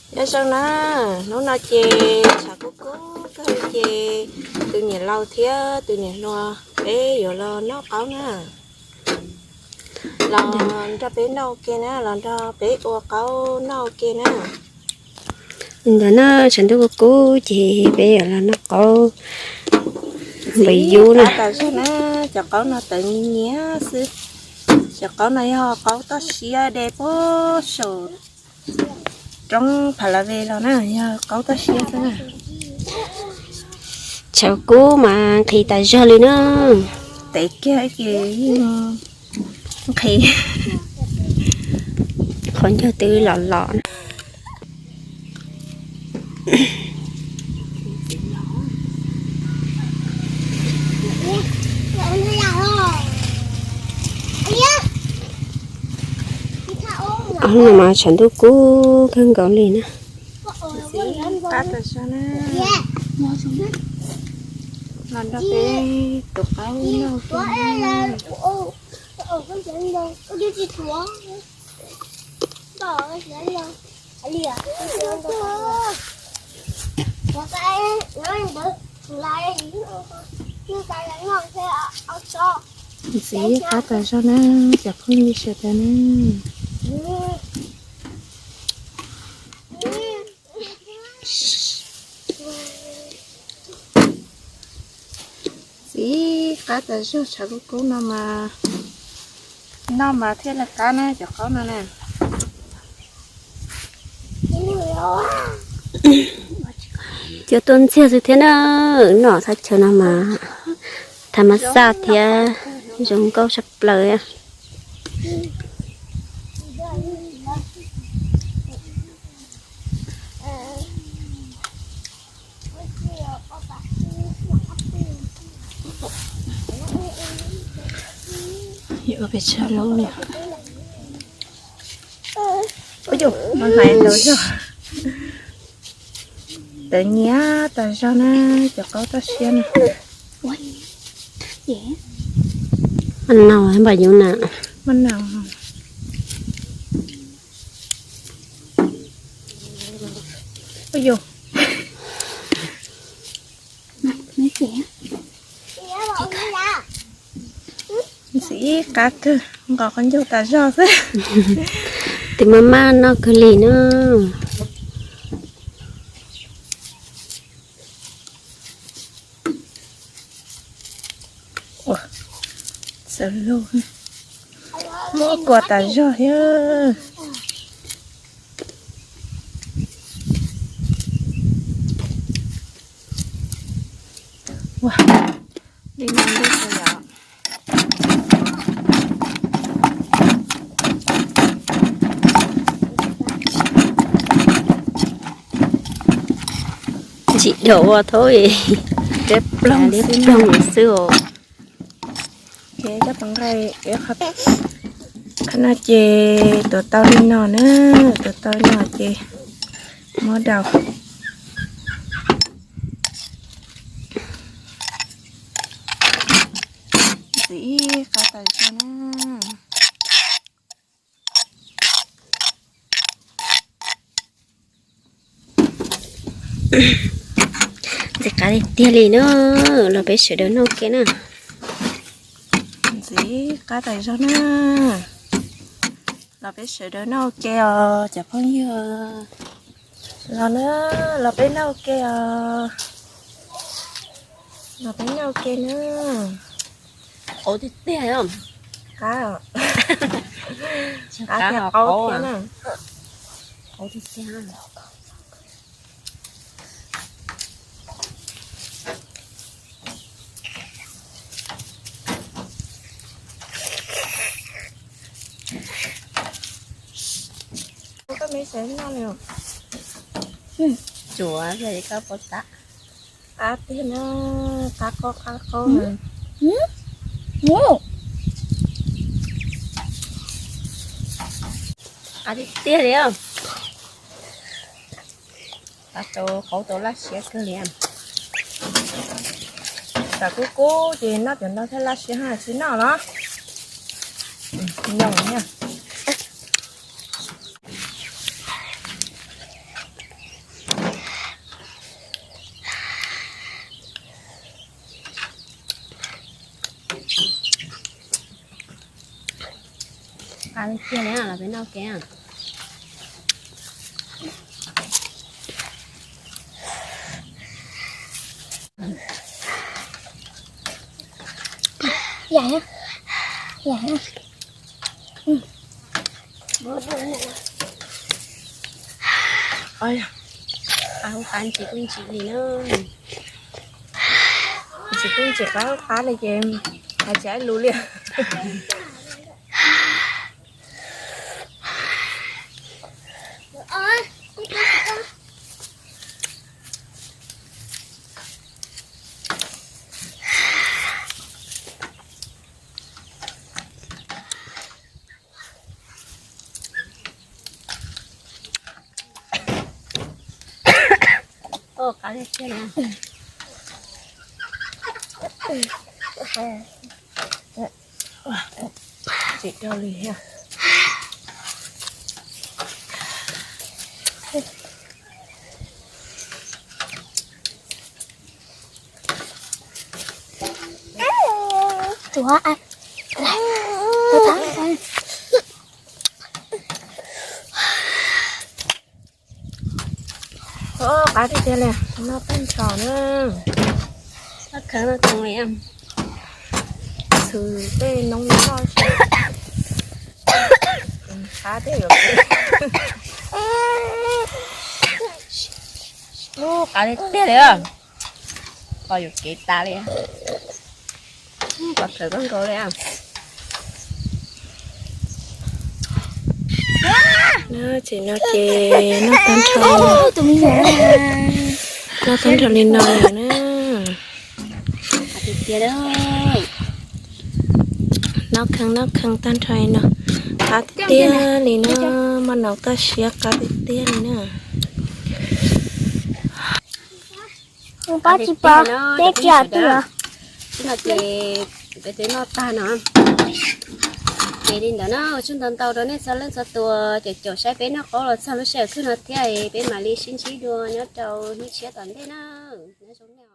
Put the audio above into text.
Nyob zoo na, hnub no ces tshav kub kub kawg ces tus niam laus thiab tus niam hluas peb yuav los noj qaub na. Los nrog peb noj ua ke na, los nrog peb ua qaub noj ua ke na. Ntawm no tshav ntuj kub kub ces peb yuav los noj qaub npawg yub na. Cov qaub no tawv nyias nyias xwb. Cov qaub no yog qaub toj siab de puag saum roob Pha La Ve los na, yog qaub toj siab xwb na. Tshav kub mas nqhis tas zog li na. Tev kiag ces yeej nqhis. Qhov ncauj twb los los na. Ob hnub no mas tshav ntuj kub kawg nkaus li na. Los nrog peb tus qaub noj. Ntxiv qab tas zog na, cov phooj ywg sawv daws na. Ntxiv qab tas zog, tshav kub kub no mas noj mas thiaj li qab na cov qaub no na. Cua tuaj ntxiag xwb thiab na, noj thaj chaw no mas thaj ma xaj thiab zoo nkauj tshaj plaws. Yuav ua pes tsawg lub li? Ua yus, mas hais ntau zog. Tawv nyias tas zog na, cov qaub toj siab na. Mas nau npam yus na. Mas nau. Ua yus. Ntxiv qab kawg, nqos qhov ncauj tas zog xwb. Tus maj maj noj kawg li na. Txawv lug, muab kua tas zog thiab. Ua, li no lub yom. Ntsim dhau ua thaub, deb ploog xwb os. Ces coj tau nqaij, qhov no ces tuav tau li no na, tuav tau li no ces muab daus. Ntxiv ib qab tas zog na. Ntxiv qab tiag tiag li na, los peb sawv daws noj ua ke na. Ntxiv qab tas zog na, los peb sawv daws noj ua ke os cov phooj ywg. Los na, los peb noj ua ke os. Los peb noj ua ke na. Qauv tiag tiag os. Qab, qab tiag qauv thiab na. Qauv tiag tiag. Koj me sawv noj li. Tsuav yog koj pov tab. Qab tiag na, qab qaub qab qaub. Qab tiag tiag li. Qab tau qaub tau laj siab kawg li. Tshav kub kub ces noj cov no thiaj laj siab, tsis noj los nyoos na. Qab tiag tiag li los peb noj ke. Qab ntsis kuj ntsim li na. Ntsis kuj ntsim qab qab li ces hais tsis lus li. Tsis rau li thiab. Qab tiag tiag li, noj tag nrho na. Xwm tej noob noj qab tiag yuav kev. Qab tiag tiag li. Qos yuav kev tas li. Qos khaws koj nkaus li. Ces no ces noj tag nrho, noj tag nrho li no lawm na. Noj kheej noj kheej tag nrho li no, qab tiag tiag li na, maj nau toj siab qab tiag tiag li na. Pab tsis pom, peb kiag twg. Ib no ces peb twb noj tag no. Ces li ntawd na, ua tsaug ntau ntau rau nej txhua leej txhua tus caum caum saib peb noj qaub los txog lub sij hawm khwb no thiab, peb mam li sib ntsib dua nyob rau hnub tshiab tom ntej na. Nyob zoo nej.